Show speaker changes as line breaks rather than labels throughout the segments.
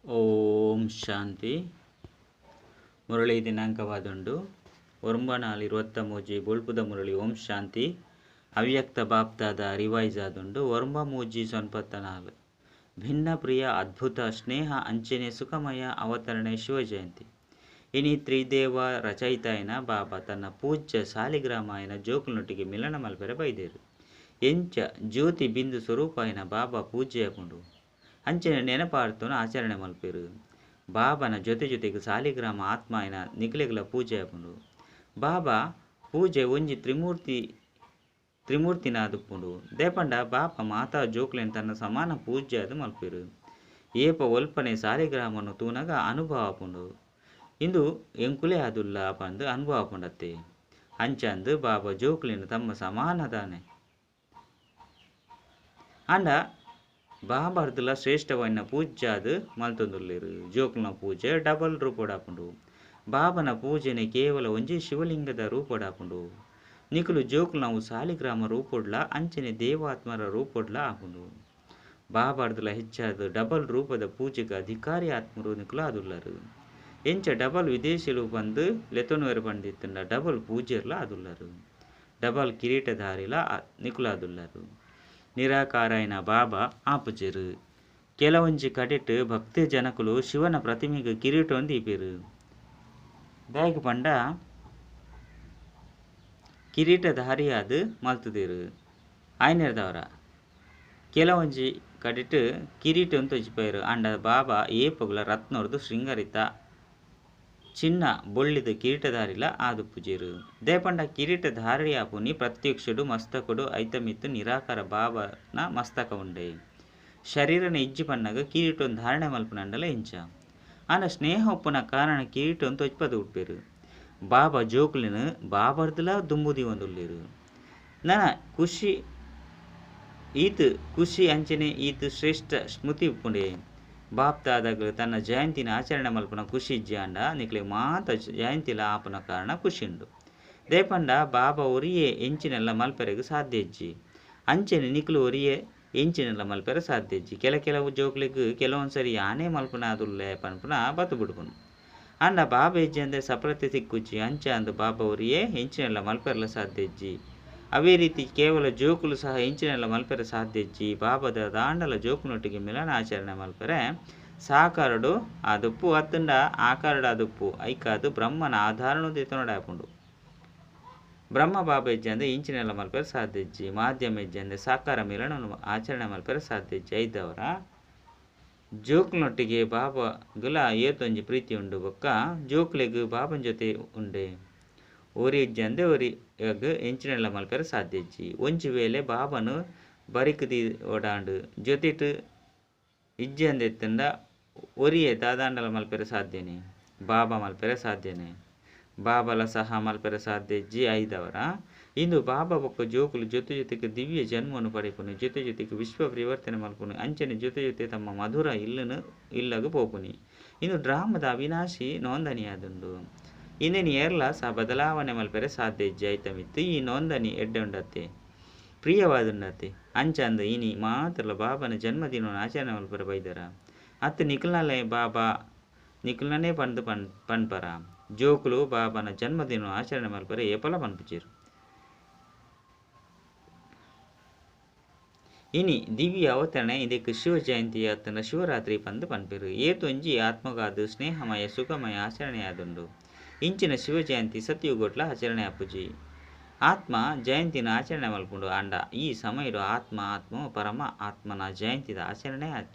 ಓಂ ಶಾಂತಿ. ಮುರಳಿ ದಿನಾಂಕವಾದುಂಡು 9/4/23 ಬೊಳ್ಪುದ ಮುರಳಿ. ಓಂ ಶಾಂತಿ. ಅವ್ಯಕ್ತ ಬಾಪ್ತಾದ ರಿವೈಸ್ ಆದುಂಡು 9/3/94. ಭಿನ್ನ ಪ್ರಿಯ ಅದ್ಭುತ ಸ್ನೇಹ ಅಂಚನೆ ಸುಖಮಯ ಅವತರಣೆ ಶಿವಜಯಂತಿ. ಇನಿ ತ್ರಿದೇವ ರಚಯಿತಾಯನ ಬಾಬಾ ತನ್ನ ಪೂಜ್ಯ ಸಾಲಿಗ್ರಾಮಾಯನ ಜೋಕುನೊಟ್ಟಿಗೆ ಮಿಲನ ಮಲ್ಪೆರೆ ಬೈದೇರು. ಎಂಚ ಜ್ಯೋತಿ ಬಿಂದು ಸ್ವರೂಪಾಯನ ಬಾಬಾ ಪೂಜೆಯಾಪುಂಡು ಅಂಚನೆ ನೆನಪಾರ್ತುನ ಆಚರಣೆ ಮಲ್ಪೆರು. ಬಾಬನ ಜೊತೆ ಜೊತೆಗೆ ಸಾಲಿಗ್ರಾಮ ಆತ್ಮಾಯನ ನಿಕ್ಲೆಗ್ಲ ಪೂಜೆ ಆಪುಂಡು. ಬಾಬಾ ಪೂಜೆ ಒಂಜಿ ತ್ರಿಮೂರ್ತಿನಾದುಪ್ಪುಂಡು. ದೇಪಂಡ ಬಾಬಾ ಮಾತಾ ಜೋಕ್ಲೆನ್ ತನ್ನ ಸಮಾನ ಪೂಜೆ ಅದು ಮಲ್ಪೆರು. ಏಪ ಒಲ್ಪನೆ ಸಾಲಿಗ್ರಾಮನು ತೂನಗ ಅನುಭವ ಆಪುಂಡು. ಇಂದು ಎಂಕುಲೆ ಆದುಲ್ಲ ಪಂದು ಅನುಭವ ಆಪುಂಡತ್ತೆ. ಅಂಚಂದು ಬಾಬಾ ಜೋಕ್ಲೆನ್ ತಮ್ಮ ಸಮಾನದಾನೆ. ಅಂಡ ಬಾಬಾರ್ದುಲ ಶ್ರೇಷ್ಠವನ್ನ ಪೂಜ್ಯಾದು ಮಲ್ತೊಂದುಲ್ಲೆರು. ಜೋಕ್ಲನ ಪೂಜೆ ಡಬಲ್ ರೂಪೊಡಾಪುಂಡು. ಬಾಬನ ಪೂಜೆನೆ ಕೇವಲ ಒಂಜಿ ಶಿವಲಿಂಗದ ರೂಪೊಡಾಪುಂಡು. ನಿಕುಲು ಜೋಕ್ಲನವು ಸಾಲಿಗ್ರಾಮ ರೂಪೊಡ್ಲ ಅಂಚನೆ ದೇವಾತ್ಮರ ರೂಪೊಡ್ಲ ಆಪುಂಡು. ಬಾಬಾರ್ದುಲ ಹೆಚ್ಚಾದ ಡಬಲ್ ರೂಪದ ಪೂಜೆಗೆ ಅಧಿಕಾರಿ ಆತ್ಮರು ನಿಕುಲು ಆದುಲ್ಲರು. ಎಂಚ ಡಬಲ್ ವಿದೇಶಿಲು ಬಂದು ಲೆತೊನುವೆರು ಪಂಡಿತ್ತಂಡ ಡಬಲ್ ಪೂಜೆರ್ಲ ಆದುಲ್ಲರು. ಡಬಲ್ ಕಿರೀಟಧಾರಿಲ ನಿಕುಲು ಆದುಲ್ಲರು. ನಿರಾಕಾರಾಯನ ಬಾಬಾ ಆಪುಜೆರು. ಕೆಲವೊಂಜಿ ಕಡೆಟ್ ಭಕ್ತಿ ಜನಕುಲು ಶಿವನ ಪ್ರತಿಮೆಗೆ ಕಿರೀಟೊಂದು ದೀಪೆರು. ದಾಯೆಗ್ ಪಂಡ ಕಿರೀಟಧಾರಿಯಾದ ಮಲ್ತುದೆರು. ಆಯ್ನೆರ್ದವರ ಕೆಲವೊಂಜಿ ಕಡೆಟ್ ಕಿರೀಟೊಂದು ತೊಜಿಪೆರು. ಅಂಡ ಬಾಬಾ ಏಪಗುಲ ರತ್ನೊರ್ದು ಶೃಂಗರಿತ ಚಿನ್ನ ಬೊಳ್ಳಿದ ಕಿರೀಟಧಾರಿಲ ಆದುಪ್ಪುಜೆರು. ದೇಪಂಡ ಕಿರೀಟಧಾರಿ ಆಪುನಿ ಪ್ರತ್ಯಕ್ಷಡು ಮಸ್ತಕಡು ಐತಮಿತ್ತು ನಿರಾಕಾರ ಬಾಬನ ಮಸ್ತಕ ಉಂಡೆ. ಶರೀರನ ಇಜ್ಜಿ ಪನ್ನಗ ಕಿರೀಟೊಂದು ಧಾರಣೆ ಮಲ್ಪುನಂಡಲ ಇಂಚ. ಆಂಡ ಸ್ನೇಹ ಉಪ್ಪುನ ಕಾರಣ ಕಿರೀಟೊಂದು ತೊಜ್ಪದ ಉಡ್ಪೆರು. ಬಾಬಾ ಜೋಕ್ಲೆನ್ ಬಾಬರ್ದುಲ ದುಂಬು ದೀವೊಂದುಲ್ಲೆರು. ನನ ಖುಷಿ ಈತ್ ಖುಷಿ ಅಂಚನೆ ಈತ್ ಶ್ರೇಷ್ಠ ಸ್ಮೃತಿ ಉಪ್ಪುಂಡೆ. ಬಾಪ್ತಾದಾಗಲು ತನ್ನ ಜಯಂತಿನ ಆಚರಣೆ ಮಲ್ಪುನ ಖುಷಿ ಇಜ್ಜಾಂಡ ನಿಕ್ಲೆ ಮಾತ ಜಯಂತಿಲ ಆಪುನ ಕಾರಣ ಖುಷಿ ಉಂಡು. ದೇಪಂಡ ಬಾಬಾ ಒರಿಯೇ ಎಂಚಿನೆಲ್ಲ ಮಲ್ಪೆರೆಗ್ ಸಾಧ್ಯ ಇಜ್ಜಿ. ಅಂಚನೆ ನಿಕ್ಲು ಒರಿಯೇ ಎಂಚಿನೆಲ್ಲ ಮಲ್ಪೆರೆ ಸಾಧ್ಯ ಇಜ್ಜಿ. ಕೆಲವು ಜೋಕ್ಲೆಗ್ ಕೆಲವೊಂದ್ಸರಿ ಯಾನೇ ಮಲ್ಪುನ ಆದುಲ್ಲೆ ಪನ್ಪುನ ಬತ್ತು ಬಿಡ್ಪುನು. ಅಂಡ ಬಾಬಾ ಇಜ್ಜಂದೆ ಸಫಲತೆ ಸಿಕ್ಕುಜ್ಜಿ. ಅಂಚ ಅಂದ್ ಬಾಬಾ ಒರಿಯೇ ಎಂಚಿನೆಲ್ಲ ಮಲ್ಪೆರೆಲ ಸಾಧ್ಯ ಇಜ್ಜಿ. ಅವೇ ರೀತಿ ಕೇವಲ ಜೋಕುಲು ಸಹ ಎಂಚಿನೆಲ್ಲ ಮಲ್ಪೆರೆ ಸಾಧ್ಯ ಇಜ್ಜಿ. ಬಾಬಾದ ದಾಂಡಲ ಜೋಕುನೊಟ್ಟಿಗೆ ಮಿಲನ ಆಚರಣೆ ಮಲ್ಪೆರೆ ಸಾಕಾರಡು ಆದುಪ್ಪು ಅತ್ತಂಡ ಆಕಾರಡು ಆದುಪ್ಪು ಐಕಾದು ಬ್ರಹ್ಮನ ಆಧಾರನು ದಿತೊನೊಡಾಪುಂಡು. ಬ್ರಹ್ಮ ಬಾಬಾ ಇಜ್ಜಂದೆ ಇಂಚಿನೆಲ್ಲ ಮಲ್ಪೆರೆ ಸಾಧ್ಯ ಇಜ್ಜಿ. ಮಾಧ್ಯಮ ಇಜ್ಜಂದೆ ಸಾಕಾರ ಮಿಲನವನ್ನು ಆಚರಣೆ ಮಲ್ಪೆರೆ ಸಾಧ್ಯ ಇಜ್ಜಿ. ಐದವರ ಜೋಕ್ಲನೊಟ್ಟಿಗೆ ಬಾಬಾಗುಲ ಏತೊಂಜಿ ಪ್ರೀತಿ ಉಂಡು. ಬೊಕ್ಕ ಜೋಕ್ಲೆಗ್ ಬಾಬನ ಜೊತೆ ಉಂಡೆ. ಒರಿ ಇಜ್ಜಂದೆ ಒರಿ ಎಂಚಿನೆಲ್ಲ ಮಲ್ಪೆರೆ ಸಾಧ್ಯ ಇಜ್ಜಿ. ಒಂಜಿ ವೇಳೆ ಬಾಬನು ಬರಿಕ್ ದಿ ಓಡಾಂಡು ಜೊತೆಟ್ ಇಜ್ಜಂದೆ ಇತ್ತಂಡ ಒರಿಯೇ ದಾದಾಂಡಲ ಮಲ್ಪೆರೆ ಸಾಧ್ಯನೆ. ಬಾಬಾ ಮಲ್ಪೆರೆ ಸಾಧ್ಯನೆ. ಬಾಬಲ ಸಹ ಮಲ್ಪೆರೆ ಸಾಧ್ಯ ಇಜ್ಜಿ. ಐದವರ ಇಂದು ಬಾಬಾ ಬೊಕ್ಕ ಜೋಕುಲು ಜೊತೆ ಜೊತೆಗೆ ದಿವ್ಯ ಜನ್ಮವನ್ನು ಪಡೆಪುನಿ, ಜೊತೆ ಜೊತೆಗೆ ವಿಶ್ವ ಪರಿವರ್ತನೆ ಮಲ್ಪುನಿ, ಅಂಚನೆ ಜೊತೆ ಜೊತೆ ತಮ್ಮ ಮಧುರ ಇಲ್ಲನು ಇಲ್ಲಗು ಪೋಪುನಿ. ಇಂದು ಡ್ರಾಮದ ಅವಿನಾಶಿ ನೋಂದಣಿಯಾದುಂಡು. ಇಂದಿನ ಏರ್ಲ ಸಹ ಬದಲಾವಣೆ ಮಲ್ಪೆರೆ ಸಾಧ್ಯ ಇಜ್ಜಿ. ಐತಮಿತ್ತು ಈ ನೋಂದಣಿ ಎಡ್ಡೆ ಉಂಡತ್ತೆ, ಪ್ರಿಯವಾದುಂಡತ್ತೆ. ಅಂಚಂದು ಇನಿ ಮಾತ್ರಲ ಬಾಬನ ಜನ್ಮದಿನವನ್ನು ಆಚರಣೆ ಮಲ್ಪೆರೆ ಬೈದರ. ಅತ್ತ ನಿಕಲ್ನಲೆ ಬಾಬಾ ನಿಕಲ್ನನೇ ಪಂದು ಪನ್ಪರ. ಜೋಕುಲು ಬಾಬನ ಜನ್ಮದಿನ ಆಚರಣೆ ಮಲ್ಪೆರೆ ಏಪಲ ಪನ್ಪುಜೆರು. ಇನಿ ದಿವ್ಯ ಅವತರಣೆ ಇದಕ್ಕೆ ಶಿವ ಜಯಂತಿ ಅತ್ತನ ಶಿವರಾತ್ರಿ ಪಂದು ಪನ್ಪೆರು. ಏತೊಂಜಿ ಆತ್ಮಗಾದು ಸ್ನೇಹಮಯ ಸುಖಮಯ ಆಚರಣೆಯಾದುಂಡು. ಇಂಚಿನ ಶಿವ ಜಯಂತಿ ಸತ್ಯುಗೊಟ್ಲ ಆಚರಣೆ ಆಪುಜಿ. ಆತ್ಮ ಜಯಂತಿನ ಆಚರಣೆ ಮಲ್ಪುಂಡು. ಅಂಡ ಈ ಸಮಯಡು ಆತ್ಮ ಆತ್ಮ ಪರಮ ಆತ್ಮನ ಜಯಂತಿದ ಆಚರಣೆ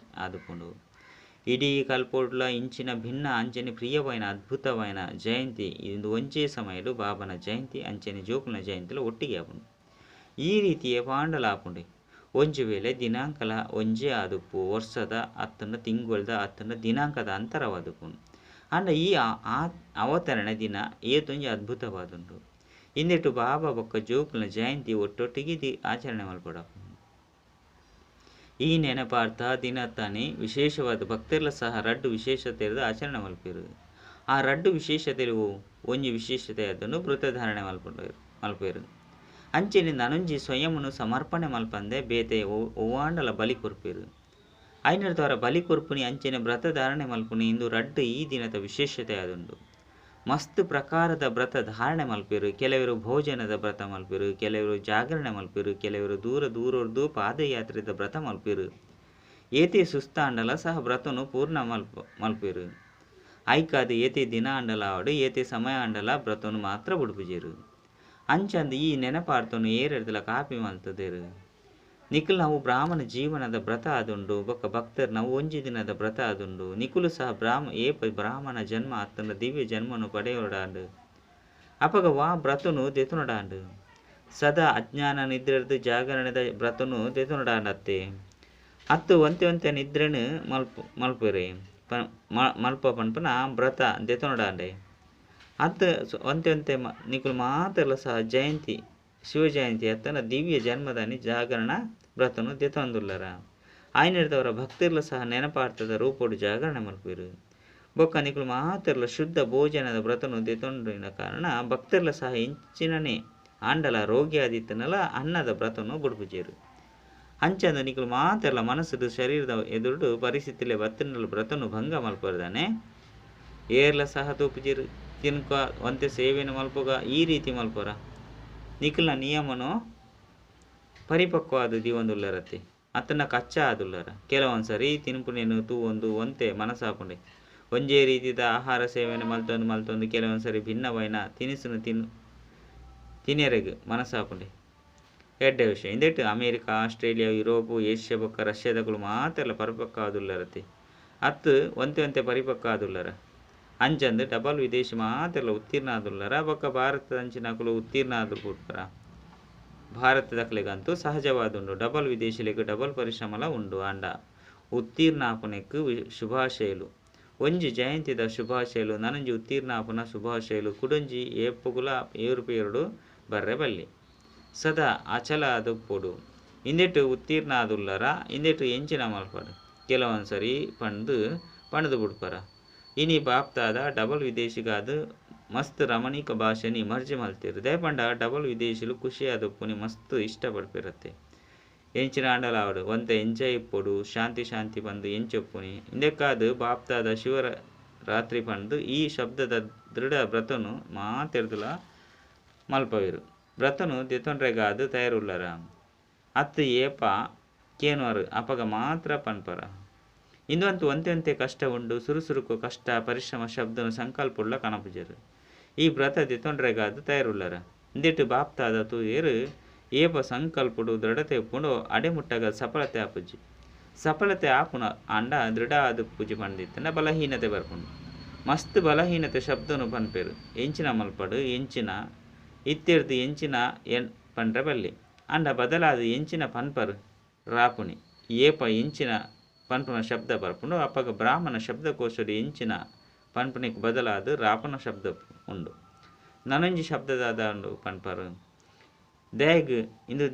ಆದುಪುಂಡು. ಇಡೀ ಕಲ್ಪೋಡ್ಲ ಇಂಚಿನ ಭಿನ್ನ ಅಂಚನೆ ಪ್ರಿಯವಾಯಿನ ಅದ್ಭುತವಾಯಿನ ಜಯಂತಿ ಇಂದು ಒಂಜೇ ಸಮಯಡು ಬಾಬನ ಜಯಂತಿ ಅಂಚನೆ ಜೋಕುನ ಜಯಂತಿಲ ಒಟ್ಟಿಗೆ ಆಪುಂಡು. ಈ ರೀತಿಯ ಪಾಂಡಲ ಆಪುಂಡು. ಒಂಜಿ ವೇಳೆ ದಿನಾಂಕಲ ಒಂಜೇ ಆದುಪ್ಪು ವರ್ಷದ ಅತ್ತಂಡ ತಿಂಗೊಳ್ದ ಅತ್ತಂಡ ದಿನಾಂಕದ ಅಂತರವಾದುಪ್ಪುಂಡು. ಅಂಡ ಈ ಅವತರಣೆ ದಿನ ಏತೊಂಜಿ ಅದ್ಭುತವಾದುಂಡು. ಇಂದೆಟು ಬಾಬಾ ಬೊಕ್ಕ ಜೋಕುನ ಜಯಂತಿ ಒಟ್ಟೊಟ್ಟಿಗೆ ಆಚರಣೆ ಮಲ್ಪೊಡಾಪುಂಡು. ಈ ನೆನಪಾರ್ಥ ದಿನತಾನೆ ವಿಶೇಷವಾದ ಭಕ್ತರ್ಲ ಸಹ ರಡ್ಡು ವಿಶೇಷತೆಯದು ಆಚರಣೆ ಮಲ್ಪೆರು. ಆ ರಡ್ಡು ವಿಶೇಷತೆಲು ಒಂಜಿ ವಿಶೇಷತೆ ಅದನ್ನು ವೃತಧಾರಣೆ ಮಲ್ಪೆರು. ಅಂಚನೆ ನನೊಂಜಿ ಸ್ವಯಂನು ಸಮರ್ಪಣೆ ಮಲ್ಪಂದೆ ಬೇತೆ ಒವ್ವಾಂಡಲ ಬಲಿ ಕೊರ್ಪೆರು. ಐನೆರ್ದವರ ಬಲಿ ಕೊರ್ಪುನಿ ಅಂಚನೆ ವ್ರತ ಧಾರಣೆ ಮಲ್ಪುನಿ ಇಂದು ರಡ್ಡ್ ಈ ದಿನದ ವಿಶೇಷತೆ ಆದುಂಡು. ಮಸ್ತ್ ಪ್ರಕಾರದ ವ್ರತ ಧಾರಣೆ ಮಲ್ಪೆರು. ಕೆಲವರು ಭೋಜನದ ವ್ರತ ಮಲ್ಪೆರು, ಕೆಲವರು ಜಾಗರಣೆ ಮಲ್ಪೆರು, ಕೆಲವರು ದೂರ ದೂರರ್ದು ಪಾದಯಾತ್ರೆದ ವ್ರತ ಮಲ್ಪೆರು. ಏತೆ ಸುಸ್ತಾಂಡಲ ಸಹ ವ್ರತನು ಪೂರ್ಣ ಮಲ್ಪೆರು. ಐಕಾದ್ ಏತೆ ದಿನ ಆಂಡಲ ಆವಡ್ ಏತೆ ಸಮಯ ಆಂಡಲ ವ್ರತನು ಮಾತ್ರ ಬುಡ್ಪುಜೆರು. ಅಂಚಂದ್ ಈ ನೆನಪಾರ್ತನು ಏರೆರ್ದಲ ಕಾಪಿ ಮಲ್ತದೆರು. ನಿಕುಲು ನಾವು ಬ್ರಾಹ್ಮಣ ಜೀವನದ ವ್ರತ ಆದುಂಡು ಬೊಕ್ಕ ಭಕ್ತರು ನಾವು ಒಂಜಿ ದಿನದ ವ್ರತ ಆದುಂಡು. ನಿಕುಲು ಸಹ ಏಪ ಬ್ರಾಹ್ಮಣ ಜನ್ಮ ಅತ್ತಂಡ ದಿವ್ಯ ಜನ್ಮನು ಪಡೆಯೊಡಾಂಡ್ ಅಪಗ ವಾ ವ್ರತನು ದೆತೊನೊಡಾಂಡ್. ಸದಾ ಅಜ್ಞಾನ ನಿದ್ರೆರ್ದು ಜಾಗರಣೆದ ವ್ರತನು ದೆತೊನೊಡಾಂಡತ್ತೆ. ಅತ್ತು ಒಂತೆ ಒಂತೆ ನಿದ್ರೆನು ಮಲ್ಪೆರೆ ಮಲ್ಪ ಪನ್ಪುನ ವ್ರತ ದೆತೊನೊಡಾಂಡೆ. ಅತ್ತು ಒಂತೆ ಒಂತೆ ನಿಕುಲು ಮಾತೆರ್ಲ ಸಹ ಜಯಂತಿ ಶಿವ ಜಯಂತಿ ಅತ್ತಂಡ ದಿವ್ಯ ಜನ್ಮದಾನಿ ಜಾಗರಣ ವ್ರತನು ದೆತೊಂದುಲ್ಲರ. ಆಯ್ನೆರ್ದವರ ಭಕ್ತಿರ್ಲ ಸಹ ನೆನಪಾರ್ಥದ ರೂಪೊಡು ಜಾಗರಣೆ ಮಲ್ಪೆರು. ಬೊಕ್ಕ ನಿಕುಲು ಮಾತೆರ್ಲ ಶುದ್ಧ ಭೋಜನದ ವ್ರತನು ದೆತೊಂಡಿನ ಕಾರಣ ಭಕ್ತಿರ್ಲ ಸಹ ಇಂಚಿನನೆ ಆಂಡಲ ರೋಗಿ ಆದಿತ್ತನಲ ಅನ್ನದ ವ್ರತನು ಬುಡ್ಪುಜೆರು. ಅಂಚಂದ ನಿಕುಲು ಮಾತೆರ್ಲ ಮನಸ್ಸುಡು ಶರೀರದ ಎದುರುಡು ಪರಿಸ್ಥಿತಿಲೆ ಬತ್ತಿನಲ ವ್ರತನು ಭಂಗ ಮಲ್ಪರ್ದಾನೆ. ಏರ್ಲ ಸಹ ತೂಪುಜೆರು ತಿನ್ಕ ಒಂತೆ ಸೇವೆನು ಮಲ್ಪುಗ ಈ ರೀತಿ ಮಲ್ಪರ. ನಿಕುಲ್ನ ನಿಯಮನು ಪರಿಪಕ್ವಾದ ದೀವೊಂದುಲ್ಲರತ್ತೆ ಅತ್ತನ ಕಚ್ಚಾ ಆದುಲ್ಲರ. ಕೆಲವೊಂದ್ಸರಿ ತಿನ್ಪುನೇನು ತೂವೊಂದು ಒಂತೆ ಮನಸಾಪುಂಡೆ. ಒಂಜೇ ರೀತಿದ ಆಹಾರ ಸೇವನೆ ಮಲ್ತೊಂದು ಮಲ್ತೊಂದು ಕೆಲವೊಂದ್ಸರಿ ಭಿನ್ನವೈನ ತಿನಿಸುನು ತಿನ್ಯರೆಗ್ ಮನಸಾಪುಂಡೆ. ಎಡ್ಡೆ ವಿಷಯ ಇಂದೆಟ್ ಅಮೇರಿಕಾ, ಆಸ್ಟ್ರೇಲಿಯಾ, ಯುರೋಪ್, ಏಷ್ಯಾ ಬೊಕ್ಕ ರಷ್ಯಾದಕುಲು ಮಾತೆರ್ಲ ಪರಿಪಕ್ವ ಆದುಲ್ಲರತ್ತೆ. ಅತ್ತು ಒಂತೆ ಒಂತೆ ಪರಿಪಕ್ವ ಆದುಲ್ಲರ. ಅಂಚಂದ್ ಡಬಲ್ ವಿದೇಶಿ ಮಾತೆರ್ಲ ಉತ್ತೀರ್ಣ ಆದುಲ್ಲರ ಬೊಕ್ಕ ಭಾರತದ ಅಂಚಿನಕುಲು ಉತ್ತೀರ್ಣ ಆದು ಪುಡ್ಪರ. ಭಾರತದಕಲೆಗಂತೂ ಸಹಜವಾದುಂಡು ಡಬಲ್ ವಿದೇಶಿಲೆಗ್ ಡಬಲ್ ಪರಿಶ್ರಮಲ ಉಂಡು. ಆಂಡ ಉತ್ತೀರ್ಣ ಆಪುನೆಕ್ ಶುಭಾಶಯಲು. ಒಂಜಿ ಜಯಂತಿದ ಶುಭಾಶಯಲು ನನೊಂಜಿ ಉತ್ತೀರ್ಣ ಆಪುನ ಶುಭಾಶಯಲು ಕುಡೊಂಜಿ ಏಪೊಗುಲ ಏರುಪೇರುಡು ಬರ್ರೆ ಬಲ್ಲಿ. ಸದಾ ಅಚಲ ಆದುಪ್ಪೊಡು. ಇಂದೆಟ್ ಉತ್ತೀರ್ಣ ಆದುಲ್ಲರ ಇಂದೆಟ್ ಎಂಚಿನ ಮಲ್ಪಡು ಕೆಲವೊಂದ್ಸರಿ ಪಂಡ್ದು ಪಂಡ್ದು ಬುಡ್ಪರ. ಇನಿ ಬಾಪ್ತಾದ ಡಬಲ್ ವಿದೇಶಿಗಾದ್ ಮಸ್ತ್ ರಮಣೀಕ ಭಾಷೆನ್ ಇಮರ್ಜೆ ಮಲ್ತೆರ್. ದಯಪಂಡ ಡಬಲ್ ವಿದೇಶಿಲು ಖುಷಿಯಾದುಪ್ಪುನಿ ಮಸ್ತ್ ಇಷ್ಟ ಪಡ್ಪೆರತ್ತೆ. ಎಂಚಿನ ಆಂಡಲ ಆವಡ್ ಒಂತೆ ಎಂಜಾಯ್ ಇಪ್ಪೊಡು ಶಾಂತಿ ಶಾಂತಿ ಪಂದ್ ಎಂಚೊಪ್ಪುನಿ. ಇಂದೆಕ್ಕಾದ್ ಬಾಪ್ತಾದ ಶಿವರಾತ್ರಿ ಪಂದ್ ಈ ಶಬ್ದದ ದೃಢ ವ್ರತನು ಮಾತೆರ್ದಲ ಮಲ್ಪವೆರು. ವ್ರತನು ದೆತೊನ್ರೆಗಾದ್ ತಯಾರುಲ್ಲರ. ಅತ್ತು ಏಪ ಕೇನುವರು ಅಪಗ ಮಾತ್ರ ಪನ್ಪರ. ಇಂದು ಒಂತೆ ಒಂತೆ ಕಷ್ಟ ಉಂಡು ಸುರು ಸುರುಕು ಕಷ್ಟ ಪರಿಶ್ರಮ ಶಬ್ದನು ಸಂಕಲ್ಪುಳ್ಳ ಕನಪುಜೆರು. ಈ ವ್ರತ ದೆತೊನ್ರೆಗಾದ್ ತಯಾರುಲ್ಲರ. ಇಂದೆಟ್ ಬಾಪ್ತಾದ ತೂಯೆರ್ ಏಪ ಸಂಕಲ್ಪಡು ದೃಢತೆ ಉಪ್ಪುಂಡು ಅಡೆಮುಟ್ಟಗ ಸಫಲತೆ ಆಪುಜಿ. ಸಫಲತೆ ಆಪುನ ಆಂಡ ದೃಢ ಆದುಪ್ಪುಜಿ ಪಂದಿತ್ತಂಡ ಬಲಹೀನತೆ ಬರ್ಪುಂಡು. ಮಸ್ತ್ ಬಲಹೀನತೆ ಶಬ್ದನು ಪನ್ಪೆರು. ಎಂಚಿನ ಮಲ್ಪಡು ಎಂಚಿನ ಇತ್ತೆರ್ದು ಎಂಚಿನ ಪಂಡ್ರೆ ಬಲ್ಲಿ. ಆಂಡ ಬದಲಾದ ಎಂಚಿನ ಪನ್ಪರು ರಾಪುನಿ. ಏಪ ಎಂಚಿನ ಪನ್ಪುನ ಶಬ್ದ ಬರ್ಪುಂಡು ಅಪಗ ಬ್ರಾಹ್ಮಣ ಶಬ್ದಕೋಶಡು ಎಂಚಿನ ಪನ್ಪುನೆಕ್ ಬದಲಾದ ರಾಪುನ ಶಬ್ದ ಉಂಡು. ನನೊಂಜಿ ಶಬ್ದ ದಾದ ಉಂಡು ಪನ್ಪರು. ದಾಯೆಗ್ ಇಂದು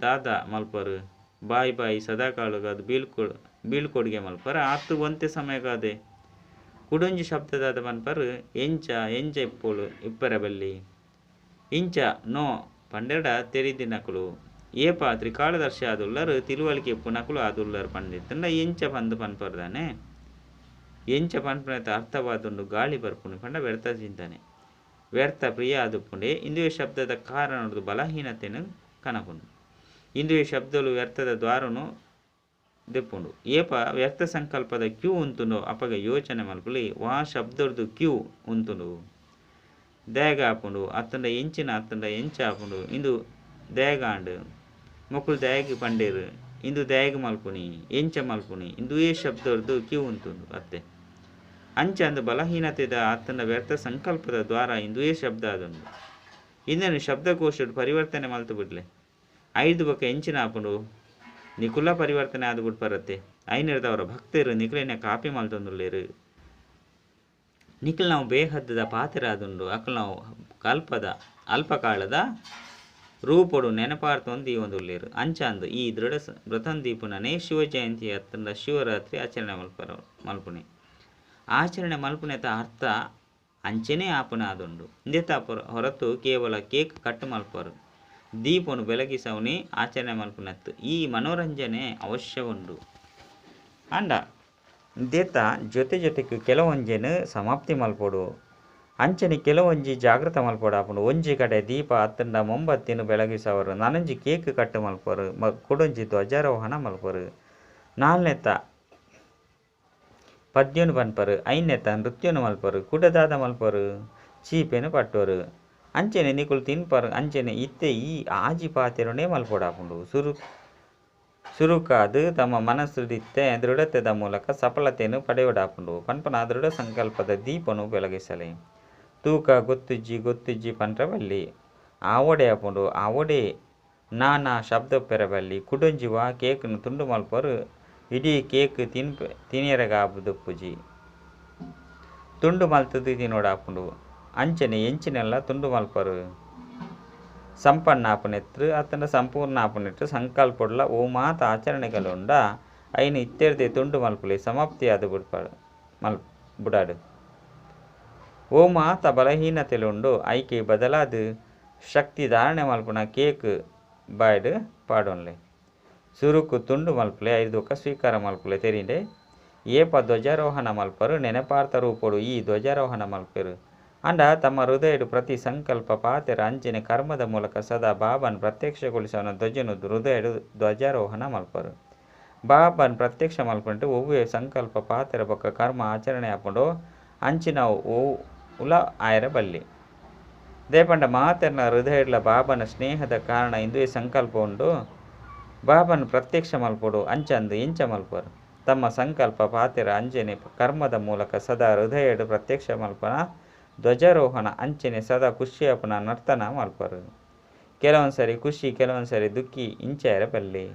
ದಾದ ಮಲ್ಪರು ಬಾಯಿ ಬಾಯಿ ಸದಾಕಾಲಗಾದ್ ಬೀಳ್ಕೊಡುಗೆ ಮಲ್ಪರ ಅತ್ತು ಒಂತೆ ಸಮಯಗಾದೆ. ಕುಡೊಂಜಿ ಶಬ್ದ ದಾದ ಪನ್ಪರು ಎಂಚ ಎಂಚ ಇಪ್ಪೊಲು ಇಪ್ಪರೆ ಬಲ್ಲಿ. ಇಂಚ ನೋ ಪಂಡೆರಡ ತೆರಿದಿನಕುಲು ಏಪ ತ್ರಿಕಾಲದರ್ಶಿ ಆದುಲ್ಲರು ತಿಳುವಳಿಕೆ ಇಪ್ಪುನಕುಲು ಆದುಲ್ಲರು ಪಂದಿತ್ತಂಡ ಎಂಚ ಪಂದ್ ಪನ್ಪರ್ದಾನೆ. ಎಂಚ ಪನ್ಪುನೆತ ಅರ್ಥವಾದುಂಡು ಗಾಳಿ ಬರ್ಪುಂಡು ಪಂಡ ವ್ಯರ್ಥ ಚಿಂತನೆ. ವ್ಯರ್ಥ ಪ್ರಿಯ ಆದುಪ್ಪುಂಡೆ ಇಂದುವೆ ಶಬ್ದದ ಕಾರಣದ ಬಲಹೀನತೆನು ಕನಪುಂಡು. ಇಂದುವೆ ಶಬ್ದಲು ವ್ಯರ್ಥದ ದ್ವಾರನು ದೆಪ್ಪುಂಡು. ಏಪ ವ್ಯರ್ಥ ಸಂಕಲ್ಪದ ಕ್ಯೂ ಉಂತುಂಡು ಅಪಗ ಯೋಚನೆ ಮಲ್ಪುಲಿ ವಾ ಶಬ್ದರ್ದು ಕ್ಯೂ ಉಂತುಂಡು. ದಾಯೆಗ್ ಆಪುಂಡು ಅತ್ತಂಡ ಎಂಚಿನ ಅತ್ತಂಡ ಎಂಚ ಆಪುಂಡು ಇಂದು ದಾಯೆಗಾಂಡ್ ಮೊಕುಲು ದಾಯೆಗ್ ಪಂಡೇರು ಇಂದು ದಾಯೆಗ್ ಮಲ್ಪುನಿ ಎಂಚ ಮಲ್ಪುನಿ ಇಂದುವೇ ಶಬ್ದರ್ದು ಕ್ಯೂ ಉಂತುಂಡು ಅತ್ತೆ. ಅಂಚಂದ್ ಬಲಹೀನತೆದ ಅತ್ತಂಡ ವ್ಯರ್ಥ ಸಂಕಲ್ಪದ ದ್ವಾರ ಇಂದುವೇ ಶಬ್ದ ಆದುಂಡು. ಇಂದೆನು ಶಬ್ದಕೋಶಡ್ ಪರಿವರ್ತನೆ ಮಲ್ತು ಬಿಡ್ಲೆ. ಐದು ಬೊಕ್ಕ ಎಂಚಿನ ಆಪುಂಡು ನಿಕುಲ ಪರಿವರ್ತನೆ ಆದು ಬುಡ್ಪರತ್ತೆ. ಐನೆರ್ದವರ ಭಕ್ತರು ನಿಕುಲೆನ ಕಾಪಿ ಮಲ್ತೊಂದುಲ್ಲೆರು. ನಿಕುಲು ನಾವು ಬೇಹದ್ದದ ಪಾತ್ರ ಆದುಂಡು ಅಕುಲು ನಾವು ಕಲ್ಪದ ಅಲ್ಪಕಾಲದ ರೂಪೊಡು ನೆನಪಾರ್ತೊಂದು ದೀವೊಂದುಲ್ಲೆರು. ಅಂಚಂದ್ ಈ ದೃಢ ವ್ರತಂದೀಪುನನೇ ಶಿವ ಜಯಂತಿ ಅತ್ತಂಡ ಶಿವರಾತ್ರಿ ಆಚರಣೆ ಮಲ್ಪುನಿ. ಆಚರಣೆ ಮಲ್ಪುನೆತ ಅರ್ಥ ಅಂಚೆನೇ ಆಪುನ ಆದುಂಡು. ಇಂದೆತ ಹೊರತು ಕೇವಲ ಕೇಕ್ ಕಟ್ ಮಲ್ಪರು ದೀಪೊನು ಬೆಳಗಿಸವನಿ ಆಚರಣೆ ಮಲ್ಪುನತ್ತು ಈ ಮನೋರಂಜನೆ ಅವಶ್ಯ ಉಂಡು. ಅಂಡ ದೇತ ಜೊತೆ ಜೊತೆಗೆ ಕೆಲವೊಂಜೆನು ಸಮಾಪ್ತಿ ಮಲ್ಪೊಡು. ಅಂಚನೆ ಕೆಲವೊಂಜಿ ಜಾಗೃತ ಮಲ್ಪೊಡು. ಒಂಜಿ ಕಡೆ ದೀಪ ಅತ್ತಂಡ ಮೊಂಬತ್ತಿನ ಬೆಳಗಿಸವರು, ನಾನೊಂಜಿ ಕೇಕ್ ಕಟ್ ಮಲ್ಪರು, ಕುಡೊಂಜಿ ಧ್ವಜಾರೋಹಣ ಮಲ್ಪರು, ನಾಲ್ನೆತ್ತ ಪದ್ಯನು ಪನ್ಪರು, ಐನೆತ್ತ ನೃತ್ಯನು ಮಲ್ಪರು, ಕುಡದಾದ ಮಲ್ಪರು, ಚೀಪೆನು ಪಟ್ಟೋರು. ಅಂಚನೆ ನಿಕುಲು ತಿನ್ಪರು. ಅಂಚನೆ ಇತ್ತೆ ಈ ಆಜಿ ಪಾತೆರನೇ ಮಲ್ಪೊಡಾಪುಂಡು. ಸುರುಕಾದ್ ತಮ್ಮ ಮನಸ್ಸುಡಿತ್ತೆ ದೃಢತೆದ ಮೂಲಕ ಸಫಲತೆಯನ್ನು ಪಡೆಯೊಡಾಪುಂಡು ಪನ್ಪನ ದೃಢ ಸಂಕಲ್ಪದ ದೀಪನು ಬೆಳಗಿಸಲೆ. ತೂಕ ಗೊತ್ತುಜ್ಜಿ ಗೊತ್ತುಜ್ಜಿ ಪಂಡ್ರೆ ಬಲ್ಲಿ, ಆವಡೆ ಆಪುಂಡು ಆವಡೆ ನಾನಾ ಶಬ್ದ ಪೆರಬಲ್ಲಿ. ಕುಡೊಂಜಿ ವಾ ಕೇಕ್ನು ತುಂಡು ಮಲ್ಪರು, ಇಡೀ ಕೇಕ್ ತಿನ್ಪೆ ತಿನಿಯರೆಗಾಬುದುಪ್ಪುಜಿ, ತುಂಡು ಮಲ್ತದು ತಿನ್ನೋಡಾಪುಂಡು. ಅಂಚನೆ ಎಂಚಿನೆಲ್ಲ ತುಂಡು ಮಲ್ಪರು. ಸಂಪನ್ನ ಆಪುನೆತ್ರು ಅತ್ತಂಡ ಸಂಪೂರ್ಣ ಆಪುನೆಟ್ರು ಸಂಕಲ್ಪೊಡ್ಲ ಓ ಮಾತ ಆಚರಣೆಗಳುಂಡ ಐನು ಇತ್ತೆರ್ದೆ ತುಂಡು ಮಲ್ಪುಲೆ, ಸಮಾಪ್ತಿ ಆದ್ ಬುಡ್ಪಾಡು ಮಲ್ ಬುಡಾಡು. ಓ ಮಾತ ಬಲಹೀನತೆಲುಂಡು ಐಕೆ ಬದಲಾದ ಶಕ್ತಿ ಧಾರಣೆ ಮಲ್ಪುನ ಕೇಕ್ ಬಾಯ್ಡ್ ಪಾಡೊನ್ಲೆ. ಸುರುಕು ತುಂಡು ಮಲ್ಪುಲೆ, ಐದು ಸ್ವೀಕಾರ ಮಲ್ಪುಲೆ ತೆರಿಂಡೆ. ಏಪ ಧ್ವಜಾರೋಹಣ ಮಲ್ಪರು ನೆನಪಾರ್ಥ ರೂಪೊಡು ಈ ಧ್ವಜಾರೋಹಣ ಮಲ್ಪೆರು. ಅಂಡ ತಮ್ಮ ಹೃದಯಡು ಪ್ರತಿ ಸಂಕಲ್ಪ ಪಾತೆರ ಅಂಚನೆ ಕರ್ಮದ ಮೂಲಕ ಸದಾ ಬಾಬನ್ ಪ್ರತ್ಯಕ್ಷಗೊಳಿಸವನ ಧ್ವಜನು ಹೃದಯಡು ಧ್ವಜಾರೋಹಣ ಮಲ್ಪರು. ಬಾಬನ್ ಪ್ರತ್ಯಕ್ಷ ಮಲ್ಪಂಟು ಒವ್ವೆ ಸಂಕಲ್ಪ ಪಾತೆರ ಬೊಕ್ಕ ಕರ್ಮ ಆಚರಣೆ ಆಪುಂಡು ಅಂಚಿನ ಉಲ ಆಯರ ಬಲ್ಲಿ. ದೇಪಂಡ ಮಾತೆರ್ನ ಹೃದಯಡ್ಲ ಬಾಬನ ಸ್ನೇಹದ ಕಾರಣ ಇಂದುವೆ ಸಂಕಲ್ಪ ಉಂಡು ಬಾಬನ್ ಪ್ರತ್ಯಕ್ಷ ಮಲ್ಪೊಡು ಅಂಚಂದು ಎಂಚ ಮಲ್ಪರು. ತಮ್ಮ ಸಂಕಲ್ಪ ಪಾತೆರ ಅಂಚನೆ ಕರ್ಮದ ಮೂಲಕ ಸದಾ ಹೃದಯಡು ಪ್ರತ್ಯಕ್ಷ ಮಲ್ಪನ ಧ್ವಜಾರೋಹಣ ಅಂಚನೆ ಸದಾ ಖುಷಿಯಾಪನ ನರ್ತನ ಮಲ್ಪರು. ಕೆಲವೊಂದ್ಸರಿ ಖುಷಿ ಕೆಲವೊಂದ್ಸರಿ ದುಃಖಿ ಇಂಚಾರ ಬಲ್ಲಿ.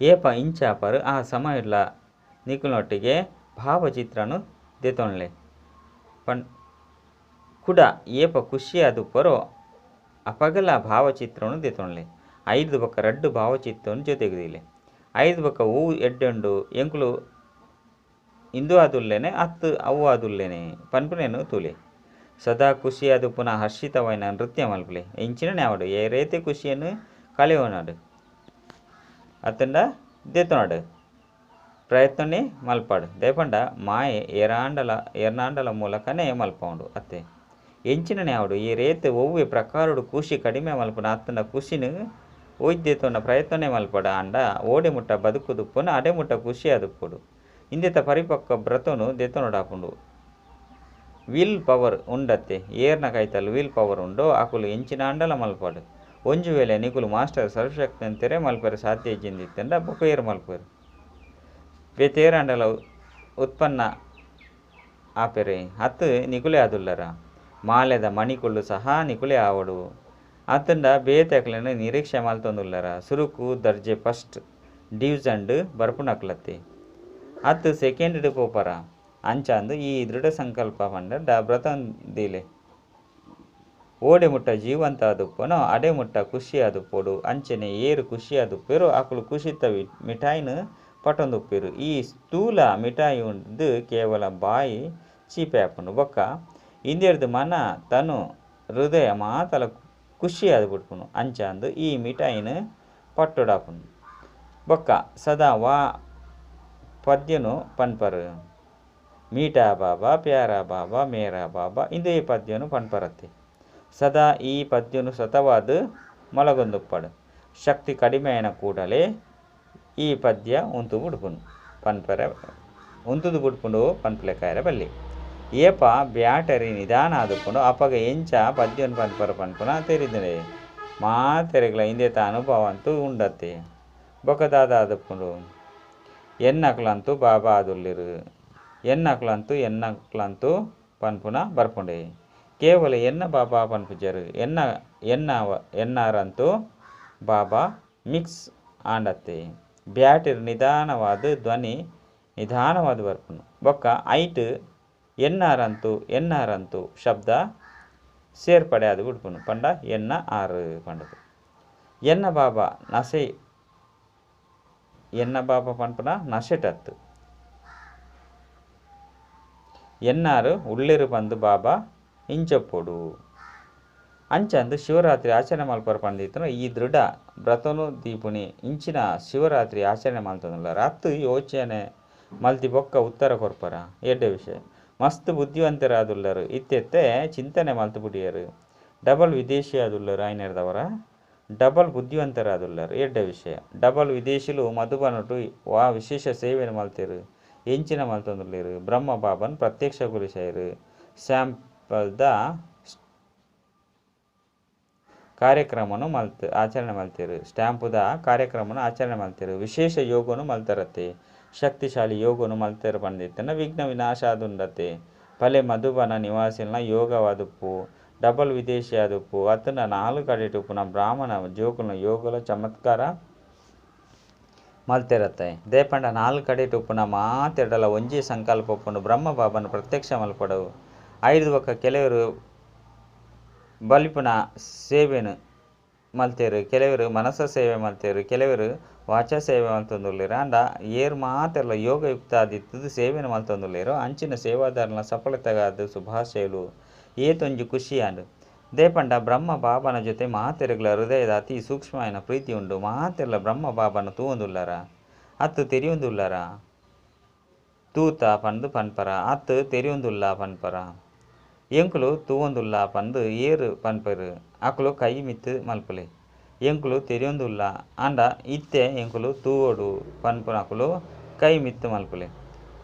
ಏಪ ಇಂಚಾಪರು ಆ ಸಮಯಡ್ಲ ನಿಕುನೊಟ್ಟಿಗೆ ಭಾವಚಿತ್ರನು ದೆತೊನ್ಲೆ ಪಣ್ ಕುಡ ಏಪ ಖುಷಿಯಾದುಪ್ಪರೋ ಅಪಗಲ ಭಾವಚಿತ್ರನು ದೆತೊನ್ಲೆ. ಐದು ಬೊಕ್ಕ ರಡ್ಡು ಭಾವಚಿತ್ರನು ಜೊತೆಗುದಿಲೆ. ಐದು ಬೊಕ್ಕ ಹೂ ಎಡ್ಡುಂಡು ಎಂಕುಲು ಇಂದು ಆದುಲ್ಲೇನೆ ಅತ್ತು ಅವು ಆದುಲ್ಲೇನೆ ಪನ್ಪುನೇನು ತೂಲೆ. ಸದಾ ಖುಷಿಯಾದ ಪುನಃ ಹರ್ಷಿತವಾಯಿನ ನೃತ್ಯ ಮಲ್ಪುಲೆ. ಇಂಚಿನ ಆವಡು ಏರೇತೆ ಖುಷಿಯನ್ನು ಕಳೆಯೋನಾಡು ಅತ್ತಂಡ ದೆತೊನಾಡು ಪ್ರಯತ್ನನೇ ಮಲ್ಪಾಡು. ದೇಪಂಡ ಮಾಯೆ ಏರ್ನಾಂಡಲ ಮೂಲಕನೇ ಮಲ್ಪೌಂಡು ಅತ್ತೆ. ಎಂಚಿನನೇ ಆವಡು ಈ ರೇತೆ ಒವ್ವೆ ಪ್ರಕಾರಡು ಖುಷಿ ಕಡಿಮೆ ಮಲ್ಪುನ ಅತ್ತಂಡ ಖುಷಿನ ಒಯ್ದೆತೊಂಡ ಪ್ರಯತ್ನನೇ ಮಲ್ಪಡ. ಅಂಡ ಓಡೆ ಮುಟ್ಟ ಬದುಕುದುಪ್ಪುನ ಅಡೆ ಮುಟ್ಟ ಖುಷಿಯಾದುಪ್ಪುಡು. ಇಂದೆತ ಪರಿಪಕ್ವ ಬ್ರತನು ದೆತೊನಡಾಪುಂಡು. Will power ಉಂಡತ್ತೆ ಏರ್ನ ಕೈತಲ್ will power ಉಂಡೋ ಅಕುಲು ಎಂಚಿನಾಂಡಲ ಮಲ್ಪಾಡು. ಒಂಜು ವೇಳೆ ನಿಕುಲು ಮಾಸ್ಟರ್ ಸರ್ವಶಕ್ತಿ ಅಂತೆರೆ ಮಲ್ಪರೆ ಸಾಧ್ಯ ಇಜ್ಜಿಂದಿತ್ತಂಡ ಬೊಕ ಏರ್ ಮಲ್ಪರು ಬೇತೇರಾಂಡಲ ಉತ್ಪನ್ನ ಆಪೆರೆ ಅತ್ತು ನಿಕುಲೆ ಆದುಲ್ಲರ. ಮಾಲೆದ ಮಣಿಕುಲು ಸಹ ನಿಕುಲೆ ಆವಡು ಅತ್ತಂಡ ಬೇತೆಕ್ಲೆನ ನಿರೀಕ್ಷೆ ಮಲ್ತೊಂದುಲ್ಲರ. ಸುರುಕು ದರ್ಜೆ ಫಸ್ಟ್ ಡಿವಿಷನ್ಡ್ ಬರ್ಪುನಕ್ಲತ್ತೆ ಅತ್ತು ಸೆಕೆಂಡ್ ಪೋಪರ. ಅಂಚಾಂದು ಈ ದೃಢ ಸಂಕಲ್ಪ ಪಂಡ ಬ್ರತಂದಿಲೆ. ಓಡೆ ಮುಟ್ಟ ಜೀವಂತ ಆದುಪ್ಪನೋ ಅಡೆ ಮುಟ್ಟ ಖುಷಿಯಾದುಪ್ಪೊಡು. ಅಂಚನೆ ಏರು ಖುಷಿಯಾದುಪ್ಪೇರು ಅಕುಲು ಖುಷಿತ ಮಿಠಾಯಿನ ಪಟೊಂದುಪ್ಪೇರು. ಈ ಸ್ಥೂಲ ಮಿಠಾಯಿ ಉಂಡು ಕೇವಲ ಬಾಯಿ ಚೀಪೆ ಆಪುಂಡು. ಬೊಕ್ಕ ಇಂದೆರ್ದು ಮನ ತನು ಹೃದಯ ಮಾತಲ ಖುಷಿಯಾದ ಬಿಡ್ಪುಂಡು. ಅಂಚಾಂದು ಈ ಮಿಠಾಯಿನ ಪಟ್ಟೊಡಾಪುಂಡು. ಬೊಕ್ಕ ಸದಾ ವಾ ಪದ್ಯನು ಪನ್ಪರು. ಮೀಠಾ ಬಾಬಾ ಪ್ಯಾರಾ ಬಾಬಾ ಮೇರಾ ಬಾಬಾ ಇಂದೇ ಪದ್ಯನು ಪನ್ಪರತ್ತೆ. ಸದಾ ಈ ಪದ್ಯನು ಸತವಾದ ಮೊಳಗೊಂದುಪ್ಪಡು. ಶಕ್ತಿ ಕಡಿಮೆ ಆಯ್ನ ಕೂಡಲೇ ಈ ಪದ್ಯ ಉಂತು ಬಿಡ್ಪುಂಡು ಪನ್ಪರೆ ಉಂತುದು ಬಿಡ್ಪುಂಡು ಪನ್ಪಲೆಕಾಯರ ಬಲ್ಲಿ. ಏಪ ಬ್ಯಾಟರಿ ನಿಧಾನ ಆದುಪ್ಪುಂಡು ಅಪಗ ಎಂಚ ಪದ್ಯನು ಪನ್ಪರ ಪನ್ಪುನ ತೆರಿದರೆ ಮಾತೆರೆಗ್ಲ ಇಂದೆತ ಅನುಭವ ಅಂತೂ ಉಂಡತ್ತೆ. ಬೊಕ ದಾದ ಆದುಪ್ಪುಂಡು ಎನ್ನಕ್ಲಂತೂ ಬಾಬಾ ಆದುಲ್ಲಿರು ಎನ್ನಕ್ಲಂತೂ ಎನ್ನಕ್ಲಂತೂ ಪನ್ಪುನ ಬರ್ಪುಂಡೆ. ಕೇವಲ ಎನ್ನ ಬಾಬಾ ಪನ್ಪುಜರು ಎನ್ನ ಎನ್ನ ಎನ್ನಾರಂತೂ ಬಾಬಾ ಮಿಕ್ಸ್ ಆಂಡತ್ತೆ. ಬ್ಯಾಟರಿ ನಿಧಾನವಾದ ಧ್ವನಿ ನಿಧಾನವಾದ ಬರ್ಪುಂಡು. ಬೊಕ್ಕ ಐಟ್ ಎನ್ನಾರಂತೂ ಎನ್ನಾರಂತೂ ಶಬ್ದ ಸೇರ್ಪಡೆ ಆದ್ ಬಿಡ್ಪುಂಡು. ಪಂಡ ಎನ್ನ ಆರು ಪಂಡದು ಎನ್ನ ಬಾಬಾ ನಸೆ ಎನ್ನ ಬಾಬಾ ಪನ್ಪುನ ನಸೆಟತ್ತು ಎನ್ನಾರು ಉಳ್ಳಿರು ಪಂದು ಬಾಬಾ ಇಂಚಪ್ಪೊಡು. ಅಂಚಂದು ಶಿವರಾತ್ರಿ ಆಚರಣೆ ಮಲ್ಪರ ಪಂಡಿತನು ಈ ದೃಢ ವ್ರತನು ದೀಪುನಿ ಇಂಚಿನ ಶಿವರಾತ್ರಿ ಆಚರಣೆ ಮಲ್ತೊಂದುಲ್ಲೆರ್ ಅತ್ತ್ ಯೋಚನೆ ಮಲ್ತಿ ಬೊಕ್ಕ ಉತ್ತರ ಕೊರ್ಪರ ಎಡ್ಡೆ ವಿಷಯ ಮಸ್ತ್ ಬುದ್ಧಿವಂತರಾದುಲ್ಲರು ಇತ್ತೆತ್ತೆ ಚಿಂತನೆ ಮಲ್ತು ಬುಡಿಯರು ಡಬಲ್ ವಿದೇಶಿಯಾದುಲ್ಲರು ಐನೆರ್ದವರ ಡಬಲ್ ಬುದ್ಧಿವಂತರಾದುಲ್ಲರು ಎಡ್ಡೆ ವಿಷಯ ಡಬಲ್ ವಿದೇಶಿಲು ಮಧುಬನಟು ವಾ ವಿಶೇಷ ಸೇವೆಯನ್ನು ಮಲ್ತೆರು ಎಂಚಿನ ಮಲ್ತೊಂದುಲ್ಲೆರ್ ಬ್ರಹ್ಮ ಬಾಬನ್ ಪ್ರತ್ಯಕ್ಷಗೊಳಿಸಯೆರು ಸ್ಯಾಂಪಲ್ದ ಕಾರ್ಯಕ್ರಮನು ಮಲ್ತ್ ಆಚರಣೆ ಮಲ್ತೆರು ಸ್ಟ್ಯಾಂಪುದ ಕಾರ್ಯಕ್ರಮನು ಆಚರಣೆ ಮಲ್ತೆರು ವಿಶೇಷ ಯೋಗನು ಮಲ್ತರತ್ತೆ ಶಕ್ತಿಶಾಲಿ ಯೋಗನು ಮಲ್ತೆರು ಪಂದಿತ್ತನ ವಿಘ್ನ ವಿನಾಶ ಆದುಂಡತೆ ಪಲೆ ಮಧುಬನ ನಿವಾಸಿಲ್ನ ಯೋಗವಾದುಪ್ಪು ಡಬಲ್ ವಿದೇಶಿ ಆದುಪ್ಪು ಅತ್ತನ ನಾಲ್ಕು ಕಡೆಟ್ ಉಪ್ಪುನ ಬ್ರಾಹ್ಮಣ ಜೋಕುಲ್ನ ಯೋಗಲ ಚಮತ್ಕಾರ ಮಲ್ತೆರತ್ತೆ ದೇಪಂಡ ನಾಲ್ಕು ಕಡೆಟ್ ಉಪ್ಪುನ ಮಾತೆಡಲ ಒಂಜಿ ಸಂಕಲ್ಪ ಉಪ್ಪುಂಡು ಬ್ರಹ್ಮ ಬಾಬನ ಪ್ರತ್ಯಕ್ಷ ಮಲ್ಪಡವು ಐದು ಬೊಕ್ಕ ಕೆಲವರು ಬಲಿಪುನ ಸೇವೆನು ಮಲ್ತೇರು ಕೆಲವರು ಮನಸ್ಸ ಸೇವೆ ಮಲ್ತೇರು ಕೆಲವರು ವಾಚ ಸೇವೆ ಮಲ್ತೊಂದುಲ್ಲೆರ್ ಆಂಡ ಏರ್ ಮಾತೆರ್ಲ ಯೋಗಯುಕ್ತ ಆದಿತ್ತುದು ಸೇವೆನು ಮಲ್ತೊಂದುಲ್ಲೆರ್ ಅಂಚಿನ ಸೇವಾದಾರನ ಸಫಲತೆಗಾದ್ ಶುಭಾಶಯಲು ಏತೊಂಜಿ ಖುಷಿ ಆಂಡ್ ದೇಪಂಡ ಬ್ರಹ್ಮ ಬಾಬನ ಜೊತೆ ಮಾತೆರುಗ್ಲ ಹೃದಯದ ಅತಿ ಸೂಕ್ಷ್ಮವಾಯಿನ ಪ್ರೀತಿ ಉಂಡು ಮಾತೆರ್ಲ ಬ್ರಹ್ಮ ಬಾಬನ ತೂವೊಂದುಲ್ಲರ ಅತ್ತು ತೆರಿಯೊಂದುಲ್ಲರ ತೂತ ಪಂದ್ ಪನ್ಪರ ಅತ್ತು ತೆರಿಯೊಂದುಲ್ಲ ಪನ್ಪರ ಎಂಕುಲು ತೂವೊಂದುಲ್ಲ ಪಂದ್ ಏರ್ ಪನ್ಪೆರ್ ಅಕುಲು ಕೈ ಮಿತ್ತ್ ಮಲ್ಪುಲೆ ಎಂಕುಲು ತೆರಿಯೊಂದುಲ್ಲ ಆಂಡ ಇತ್ತೆ ಎಂಕುಲು ತೂವೊಡು ಪನ್ಪುನಕುಲು ಕೈ ಮಿತ್ತ್ ಮಲ್ಪುಲೆ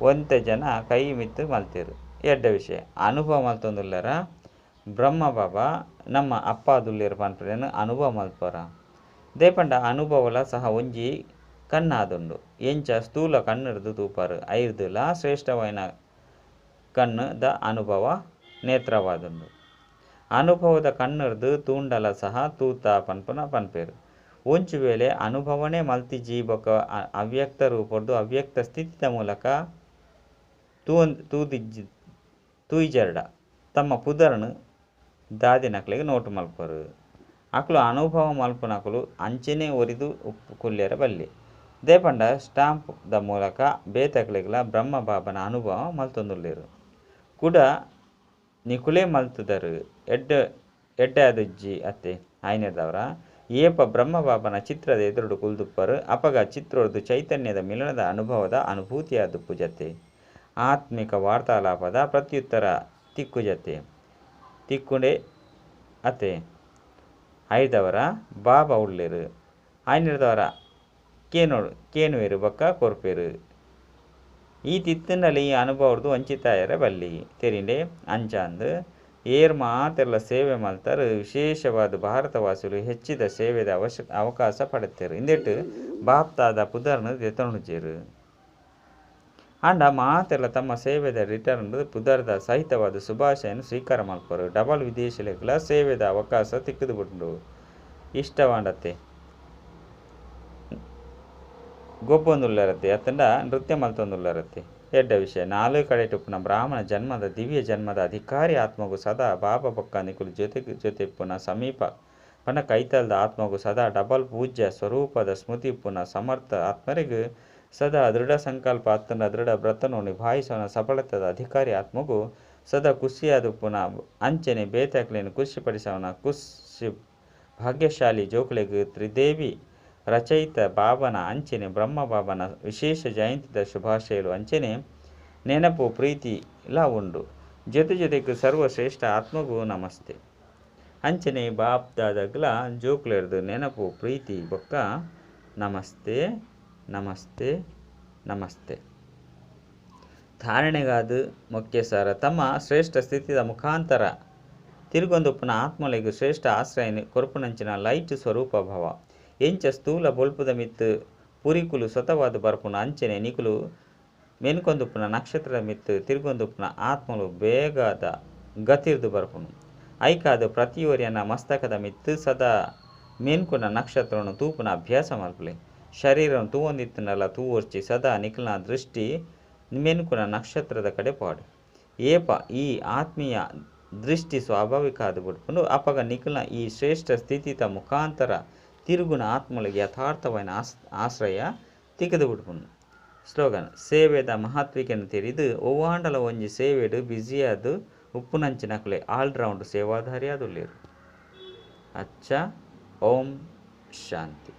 ಒಂತೆ ಜನ ಕೈ ಮಿತ್ತ್ ಮಲ್ತೆರ್ ಎಡ್ಡೆ ವಿಷಯ ಅನುಭವ ಮಲ್ತೊಂದುಲ್ಲೆರ ಬ್ರಹ್ಮ ಬಾಬಾ ನಮ್ಮ ಅಪ್ಪ ದುಲ್ಲೆರ್ ಪನ್ಪುನೆನ್ ಅನುಭವ ಮಲ್ಪರ ದೇಪಂಡ ಅನುಭವಲ ಸಹ ಒಂಜಿ ಕಣ್ಣಾದುಂಡು ಎಂಚ ಸ್ಥೂಲ ಕಣ್ಣುರ್ದು ತೂಪರ್ ಐರ್ದುಲ ಶ್ರೇಷ್ಠವಾಯಿನ ಕಣ್ಣು ದ ಅನುಭವ ನೇತ್ರವಾದುಂಡು ಅನುಭವದ ಕಣ್ಣುರ್ದು ತೂಂಡಲ ಸಹ ತೂತ ಪನ್ಪುನ ಪನ್ಪೆರ್ ಒಂಜಿ ವೇಳೆ ಅನುಭವನೇ ಮಲ್ತಿಜಿ ಬೊಕ ಅವ್ಯಕ್ತ ರೂಪೊರ್ದು ಅವ್ಯಕ್ತ ಸ್ಥಿತಿದ ಮೂಲಕ ತೂದಿಜ್ಜಿ ತೂಯಿಜರ್ಡ ತಮ್ಮ ಪುದರ್ನ್ ದಾದಿನಕ್ಲೆಗ್ ನೋಟು ಮಲ್ಪರು ಅಕುಲು ಅನುಭವ ಮಲ್ಪುನಕುಲು ಅಂಚನೆ ಒರಿದು ಕುಲ್ಲೆರ ಬಲ್ಲಿ ದೇಪಂಡ ಸ್ಟಾಂಪ್ ದ ಮೂಲಕ ಬೇತಕ್ಲೆಗ್ಲ ಬ್ರಹ್ಮ ಬಾಬನ ಅನುಭವ ಮಲ್ತೊಂದುಲ್ಲೆರ್ ಕುಡ ನಿಕುಲೇ ಮಲ್ತುದರು ಎಡ್ಡೆ ಎಡ್ಡೆ ಅತ್ತೆ ಆಯ್ನೆರ್ದವರ ಏಪ ಬ್ರಹ್ಮ ಬಾಬನ ಚಿತ್ರದ ಎದುರುಡು ಕುಲ್ದುಪ್ಪರು ಅಪಗ ಚಿತ್ರೊರ್ದು ಚೈತನ್ಯದ ಮಿಲನದ ಅನುಭವದ ಅನುಭೂತಿಯಾದುಪ್ಪು ಜತೆ ಆತ್ಮಿಕ ವಾರ್ತಾಲಾಪದ ಪ್ರತ್ಯುತ್ತರ ತಿಕ್ಕು ಜತೆ ತಿಕ್ಕುಂಡೆ ಅತೆ ಐದವರ ಬಾಬಾ ಉಳ್ಳೇರು ಐನೆರ್ದವರ ಕೇನೋಡು ಕೇನುವೆರು ಬೊಕ್ಕ ಕೊರ್ಪೆರು ಈ ತಿತ್ತುಂಡಲ ಈ ಅನುಭವರ್ದು ವಂಚಿತಾಯರ ಬಲ್ಲಿ ತೆರಿಂಡೆ ಅಂಚಾಂದ್ ಏರ್ ಮಾತೆರ್ಲ ಸೇವೆ ಮಲ್ತಾರ್ ವಿಶೇಷವಾದ ಭಾರತವಾಸಿಲು ಹೆಚ್ಚಿದ ಸೇವೆದ ಅವಕಾಶ ಪಡೆತೇರು ಇಂದೆಟ್ ಬಾಪ್ತಾದ ಪುದರ್ನ್ ದೆತೊನುಜೆರ್ ಆಂಡ ಮಾತೆರ್ಲ ತಮ್ಮ ಸೇವೆದ ರಿಟರ್ನ್ ಪುದರ್ದ ಸಹಿತವಾದ ಶುಭಾಶಯನ್ ಸ್ವೀಕಾರ ಮಲ್ಪರು ಡಬಲ್ ವಿದೇಶಿಲೆಗ್ಲ ಸೇವೆದ ಅವಕಾಶ ತಿಕ್ಕುದು ಬುಡ್ಂಡು ಇಷ್ಟವಾಂಡತ್ತೆ ಗೊಬ್ಬೊಂದುಲ್ಲರತ್ತೆ ಅತ್ತಂಡ ನೃತ್ಯ ಮಲ್ತೊಂದುಲ್ಲರತ್ತೆ ಎಡ್ಡೆ ವಿಷಯ ನಾಲ್ಕು ಕಡೆ ಉಪ್ಪುನ ಬ್ರಾಹ್ಮಣ ಜನ್ಮದ ದಿವ್ಯ ಜನ್ಮದ ಅಧಿಕಾರಿ ಆತ್ಮಗು ಸದಾ ಬಾಬಾ ಬೊಕ್ಕ ನಿಕುಲು ಜೊತೆಗೆ ಜೊತೆ ಇಪ್ಪುನ ಸಮೀಪ ಪನ ಕೈತಲ್ದ ಆತ್ಮಗು ಸದಾ ಡಬಲ್ ಪೂಜ್ಯ ಸ್ವರೂಪದ ಸ್ಮೃತಿ ಇಪ್ಪುನ ಸಮರ್ಥ ಆತ್ಮರಿಗೂ ಸದಾ ದೃಢ ಸಂಕಲ್ಪ ಅತ್ತಂಡ ದೃಢ ವ್ರತನು ನಿಭಾಯಿಸೋನ ಸಫಲತದ ಅಧಿಕಾರಿ ಆತ್ಮಗು ಸದಾ ಖುಷಿಯಾದುಪ್ಪುನ ಅಂಚನೆ ಬೇತಕ್ಲೆನ್ ಖುಷಿಪಡಿಸವನ ಖುಷಿ ಭಾಗ್ಯಶಾಲಿ ಜೋಕುಲೆಗ್ ತ್ರಿದೇವಿ ರಚಯಿತ ಬಾಬನ ಅಂಚನೆ ಬ್ರಹ್ಮ ಬಾಬನ ವಿಶೇಷ ಜಯಂತಿದ ಶುಭಾಶಯಲು ಅಂಚನೆ ನೆನಪು ಪ್ರೀತಿಲ ಉಂಡು ಜೊತೆ ಜೊತೆಗೆ ಸರ್ವಶ್ರೇಷ್ಠ ಆತ್ಮಗೂ ನಮಸ್ತೆ ಅಂಚನೆ ಬಾಪ್ ದಾದಾಗ್ಲ ಜೋಕುಲೆರ್ದು ನೆನಪು ಪ್ರೀತಿ ಬೊಕ್ಕ ನಮಸ್ತೆ ನಮಸ್ತೆ ನಮಸ್ತೆ. ಧಾರಣೆಗಾದ ಮುಖ್ಯಸರ ತಮ್ಮ ಶ್ರೇಷ್ಠ ಸ್ಥಿತಿದ ಮುಖಾಂತರ ತಿರುಗೊಂದುಪ್ಪುನ ಆತ್ಮಲೆಗ್ ಶ್ರೇಷ್ಠ ಆಶ್ರಯ ಕೊರ್ಪುನಂಚಿನ ಲೈಟ್ ಸ್ವರೂಪ ಭವ ಎಂಚ ಸ್ಥೂಲ ಬೊಲ್ಪುದ ಮಿತ್ತು ಪುರಿಕುಲು ಸ್ವತವಾದ ಬರ್ಪುನ ಅಂಚನೆ ನಿಕುಲು ಮೆನ್ಕೊಂದುಪ್ಪುನ ನಕ್ಷತ್ರದ ಮಿತ್ತು ತಿರುಗೊಂದುಪ್ಪುನ ಆತ್ಮಲು ಬೇಗದ ಗತಿರ್ದು ಬರ್ಪುನು ಐಕಾದ ಪ್ರತಿಯೊರಿಯನ ಮಸ್ತಕದ ಮಿತ್ತು ಸದಾ ಮೆನ್ಕುನ ನಕ್ಷತ್ರವನ್ನು ತೂಪುನ ಅಭ್ಯಾಸ ಮಲ್ಪುಲೆ ಶರೀರವನ್ನು ತೂವೊಂದಿತ್ತುಂಡಲ ತೂವೊರ್ಚಿ ಸದಾ ನಿಕಲ್ನ ದೃಷ್ಟಿ ಮೆನ್ಕುನ ನಕ್ಷತ್ರದ ಕಡೆ ಪಾಡು ಏಪ ಈ ಆತ್ಮೀಯ ದೃಷ್ಟಿ ಸ್ವಾಭಾವಿಕ ಆದ್ ಬುಡ್ಪುಂಡು ಅಪಗ ನಿಕಲ್ನ ಈ ಶ್ರೇಷ್ಠ ಸ್ಥಿತಿತ ಮುಖಾಂತರ ತಿರುಗುನ ಆತ್ಮಲಿಗೆ ಯಥಾರ್ಥವಾಯಿನ ಆಶ್ರಯ ತಿಕ್ಕದು ಬಿಡ್ಪುಂಡು. ಸ್ಲೋಗನ್ ಸೇವೆದ ಮಹತ್ವಿಕೆಯನ್ನು ತೆರಿದು ಒವ್ವಾಂಡಲ ಒಂಜಿ ಸೇವೆಡು ಬ್ಯುಸಿಯಾದ್ ಉಪ್ಪುನಂಚಿನಕುಲೆ ಆಲ್ ರೌಂಡ್ ಸೇವಾಧಾರಿ ಆದುಲ್ಲೆರ್. ಅಚ್ಚ, ಓಂ ಶಾಂತಿ.